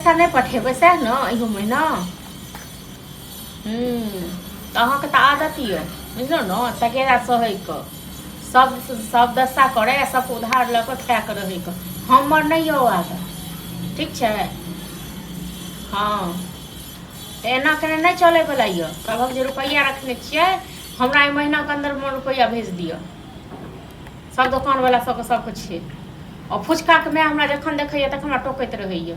पैसा नहि पठेबै सएह ने इहो महीना। हूँ, तऽ अहाँके तऽ आदत यऽ, बुझलहुँ ने, तगेदा सहैके, सब सब दशा करै आ सबके उधार लऽ कऽ खाए कऽ रहैके। हमर नहि यऽ ओ आदत, ठीक छै? हँ, तऽ एना केने नहि चलैवला यऽ। सभक जे रुपैआ रखने छियै, हमरा एहि महीनाके अन्दरमे रुपैआ भेज दिअ। सब दोकानवला सबके सबके छै। आ फुचकाके माय हमरा जखन देखैए तखन हमरा टोकैत रहैए।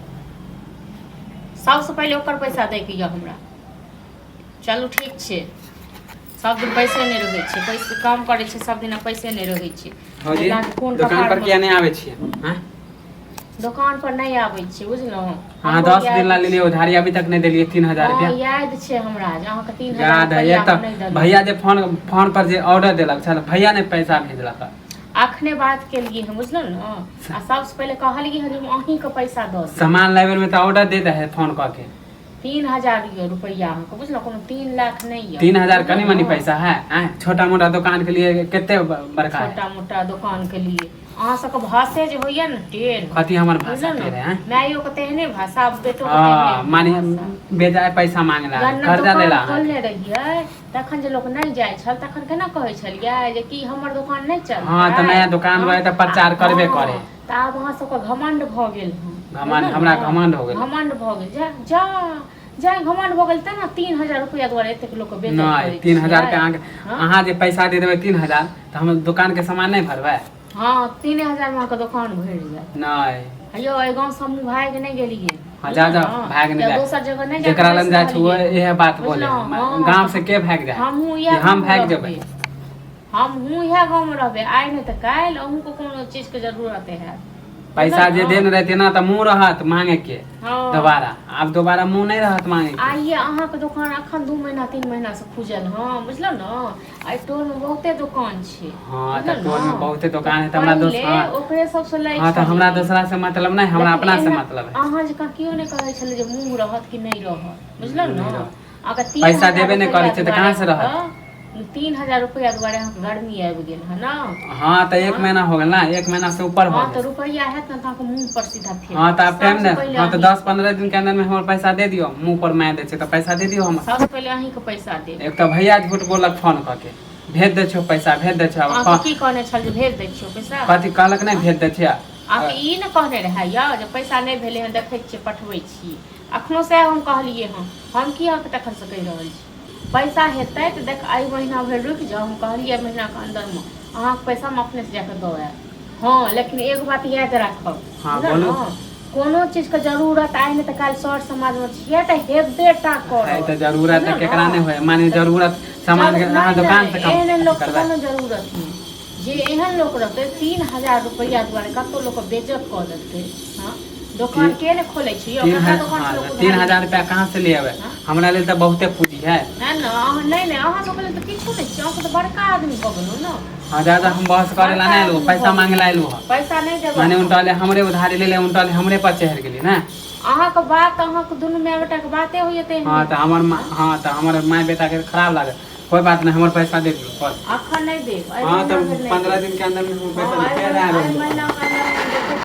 सबसँ पहिले ओकर पैसा दैके यऽ हमरा। चलू ठीक छै, सब दिन पैसे नहि रहै छै, पैसे काम करै छै सब दिना, पैसे नहि रहै छै। भौजी, कोन दोकान पर किया नहि आबै छियै? आँय? दोकान पर नहि आबै छियै, बुझलहुँ? अहाँ 10 दिन ला लेलियै उधारी, अभी तक नहि देलियै 3000 हँ रुपया। याद छै हमरा जे अहाँके 3000 याद है रुपैआ एक हम नहि तऽ देलहुँ। भैया जे फोन फोन पर जे ऑर्डर देलक छल, भैया नहि पैसा भेजलक। अखने बात केलियै हँ, बुझलहुँ ने? आ सबसँ पहिले कहलियै हँ जे हम अहीँके पैसा दऽ देब। सामान लाबे में तऽ ऑर्डर दे दे है फोन कऽ के। 3000 यऽ रुपैआ अहाँके, बुझलहुँ? कोनो 3 लाख नहि यऽ। 3000 बुझलहुँ कनी मनी ने? पैसा है? आँय, छोटा मोटा दुकान के लिए कते बड़का है? छोटा मोटा दुकान के लिए अहाँ सबके भाषे जे होइया ने टेढ़। कथी हमर भाषा बुझलहुँ ने? टेढ़ है? माइयो के तेहने भाषा, बेटो के हाँ तेहने माने भाषा। बेजाय पैसा मांगला, जहन कर्जा दोकान लेला अहाँके। खोलने रहियै तखन जे लोक नहि जाइ छल तखन केना कहै छलियै जे कि हमर दोकान नहि चलतै? हाँ तऽ नया दुकान हँ रहे तऽ प्रचार करबे करे। तऽ आब अहाँ सबके घमंड भऽ गेल हँ। घमंड बुझलहुँ हमरा ने? घमंड हो गेल। घमंड भऽ गेल। जा जा जा, घमंड भऽ गेल तेँ ने 3000 रुपैआ दुआरे एतेक लोकके बेइज्जत नहि करै 3000 के छियै। अहाँके हँ अहाँ जे पैसा दे देबै 3000 तऽ हम दोकान के सामान नहि भरबै? हँ, 3000 मे अहाँके दोकान भरि जायत। नहि। यौ, एहि गाँव से हमहूँ भागि नहि गेलियै। हाँ, जा बुझलहुँ जाओ, ने? भाग नहीं या जाए। दोसर जगह नहि जेकरा जाके लग जाइ छै बैस इहे बात बोले। बुझलहुँ? हँ, गाँव से के भागि जाए? हमहूँ कि इएह हम गाँवमे भागि जेबै? रहबै, हमहूँ इएह गाँवमे रहबै। आइ नहि तऽ काल्हि अहूँके कोनो चीजके जरूरत हैत। पैसा बुझलहुँ जे ने? देने रहते ना तऽ मुँह रहत मांगे के। हँ। दोबारा आब दोबारा मुँह नहि रहत मांगे के। आइए अहाँके दोकान अखन 2 महीना 3 महीनासँ खुजल हँ, बुझलहुँ ने? एहि टोलमे बहुते दोकान छै। हाँ तऽ बुझलहुँ टोल में ने? बहुते तऽ दुकान है तऽ हमरा दोस्त पहिले हाँ ओकरे सबसँ लै हाँ तऽ हमरा छलियै। दोसरा से मतलब नहि, हमरा लेकिन अपना से एना मतलब है। अहाँ जकाँ केओ नहि कहै छलै जे मुँह रहत कि नहि रहत, बुझलहुँ नहि ने? रहत। अहाँके तीन पैसा हजार देबे नहि रुपैआ करै छै तऽ दुआरे कहाँ से रहत? अहाँके 3000 रुपैआ दुआरे अहाँके गर्मी आबि गेल हँ ने? हाँ तऽ एक हँ महीना हो गेल ना, एक महीना से ऊपर हो हँ, तऽ गेल। रुपैआ हैत ने तऽ अहाँके मुँह पर सीधा हाँ फेकब तऽ आब टाइम सबसँ ने पहिले हाँ तऽ अहीँके। 10-15 दिन के अंदर में हमर पैसा दे दियौ। मुँह पर मारि दै छै तऽ पैसा दे दियौ हमर। सबसँ पहिले अहीँके पैसा देब। एक तऽ भैया झूठ बोललक फोन कऽ के, भेज दै छियौ पैसा, भेज दै छियौ। अहाँके की कहने छल जे भेज दै छियौ पैसा? कथी कहलक? नहि हँ भेज दै छियै। अहाँके ई ने कहने रहए यौ जे पैसा नहि भेलै हन, देखै छियै, पठबै छी अखनो? सएह हम कहलियै हँ। हम की अहाँके तखनसँ कहि रहल छी? पैसा हेतै तऽ देख, एहि महीना भरि रुकि जाउ। हम कहलियै एहि महीनाके अन्दरमे अहाँके पैसा हम अपनेसँ जाकऽ दऽ आयब। हँ, लेकिन एगो बात याद राखब। हाँ बुझल बोलू। ने? कोनो चीजके जरूरत आइ नहि तऽ काल्हि सर समाजमे छियै तऽ हेबे टा है तऽ करत। जरूरत बुझल तऽ केकरा ने? नहि होइ? माने तऽ जरूरत सामान के जरूर अहाँ नहि दोकान नहि से कम एहन एहन अथी लोकके करबै? कोनो जरूरत नहि। जे एहन लोक रहतै, 3000 रुपैआ दुआरे कतौ लोकके बेज्जत कऽ देतै। हँ, दोकान तीन के ने खोलै छै यौ? तीन ककरा हजार दोकान हाँ से लोक तीन उधारी हजार लै रुपया छै? कहाँ से ले अबै? हँ हमरा लेल तऽ बहुते पूँजी है। है ने? अहाँ नहि नहि, अहाँ सबके लेल तऽ किछो नहि छै। अहाँ सब तऽ बड़का आदमी भऽ गेलहुँ ने। हाँ, ज्यादा हँ हम बहस करे ला बड़का नहि एलहुँ, आदमी पैसा भऽ मांगे ला गेलियै। एलहुँ हँ। पैसा नहि देब माने अखन। उल्टले हमरे उधारी ले ले, उल्टले हमरे पर चढ़ि गेली ने। अहाँके बात, अहाँके दुनू माय बेटाके बाते होइए हाँ तेहने। तऽ हमर हँ हाँ तऽ हमर माय बेटा के खराब लागल। कोई बात नहीं, हमर पैसा दे दियौ बस। अखन नहि देब, एहि हाँ महीना तऽ भरि नहि 15 देब। दिन के अंदर में हमर हँ पैसा एहि फेर महीना आयल एहि दुकान। महीनाके अन्दरमे देखै।